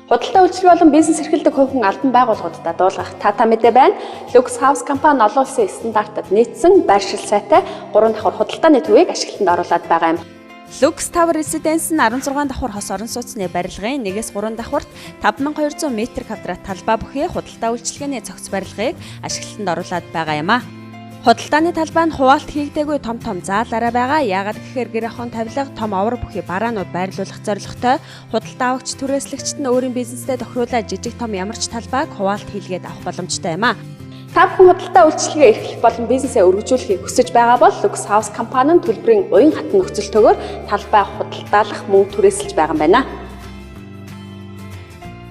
Худалдаа үйлчилгээ болон бизнес эрхэлдэг хувь хүн албан байгууллагуудад дуулгах таатай мэдээ байна. Lux House компани олон улсын стандартад нийцсэн байршил сайтай 3 давхар худалдааны төвийг ашиглалтанд оруулаад байгаа юм. Lux Tower Residence нь 16 давхар хос орон сууцны барилгын 1-ээс 3 давхарт 5200 м квадрат талбай бүхий худалдаа үйлчилгээний цогц барилгыг ашиглалтанд оруулаад байгаа юм а. Худалдааны талбай нь хуваалт хийгдээгүй том том заалаараа байгаа. Яагаад гэхээр гэр ахуйн тавилга, том овор бүхий бараанууд байрлуулах зорилготой. Худалдаа авагч түрээслэгчид нь өөрийн бизнестэй тохируулаад жижиг том ямар ч талбайг хуваалт хийлгээд авах боломжтой юм а. Та бүхэн худалдаа үйлчилгээ эрхлэх болон бизнесээ өргөжүүлэхийг хүсэж байгаа бол Lux House компани нь төлбөрийн уян хатан нөхцөлтэйгээр талбай худалдаалах мөнгө түрээсэлж байгаа юм байна.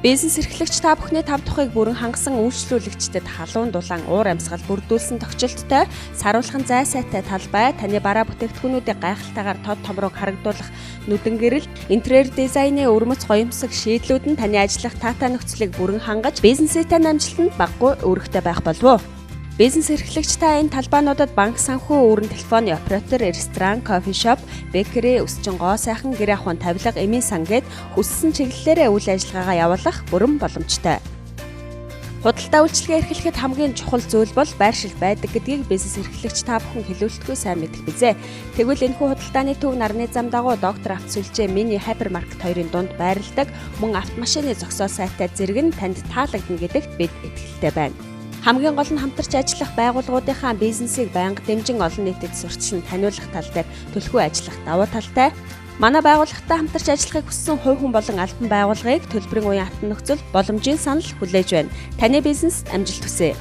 Бизнес эрхлэгч та бүхний тав тухыг бүрэн хангасан үйлчлүүлэгчдэд халуун дулаан уур амьсгал бүрдүүлсэн тохижилттой саруулхан зай сайтай талбай, таны бараа бүтээгдэхүүнүүдийг гайхалтайгаар тод томрог харагдуулах нүдэн гэрэл, интерьер дизайны өвөрмөц гоёмсог шийдлүүд нь таны ажиллах таатай нөхцөлийг бүрэн хангаж бизнесийн тань амжилтанд багагүй үүрэгтэй байх болов. Бизнес эрхлэгч та энэ талбайнуудад банк, санхүү, үүрэн телефоны оператор, ресторан, coffee shop, bakery, өсчин гоо сайхан, гэр ахуйн тавилга, эмийн сан гээд хүссэн чиглэлээрээ үйл ажиллагаагаа явуулах бүрэн боломжтой. Худалдаа үйлчилгээ эрхлэхэд хамгийн чухал зүйл бол байршил байдаг гэдгийг бизнес эрхлэгч та бүхэн хэлүүлэлтгүй сайн мэдэх бизээ. Тэгвэл энэхүү худалдааны төв нарны зам дагуу Доктор Авто сүлжээ, мини хайпермаркет хоёрын дунд байрладаг, мөн автомашины зогсоол сайтай зэрэг нь танд таалагдана гэдэгт бид итгэлтэй байна. Хамгийн гол нь хамтарч ажиллах байгууллагуудынхаа бизнесийг байнга дэмжин олон нийтэд сурталчилан таниулах тал дээр түлхүү ажиллах давуу талтай. Манай байгууллагатай хамтарч ажиллахыг хүссэн хувь хүн болон албан байгууллагыг төлбөрийн уян хатан нөхцөл боломжийн санал хүлээж байна. Таны бизнест амжилт хүсье.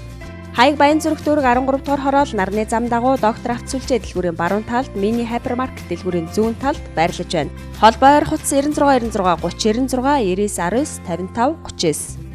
Хаяг Баянзүрх дүүрэг 13 дугаар хороол, нарны зам дагуу Доктор Авто сүлжээ дэлгүүрийн баруун талд, мини хайпермаркет дэлгүүрийн зүүн талд байрлаж байна. Холбоо ойр хутас 96 96 30 96 99 19 55 39.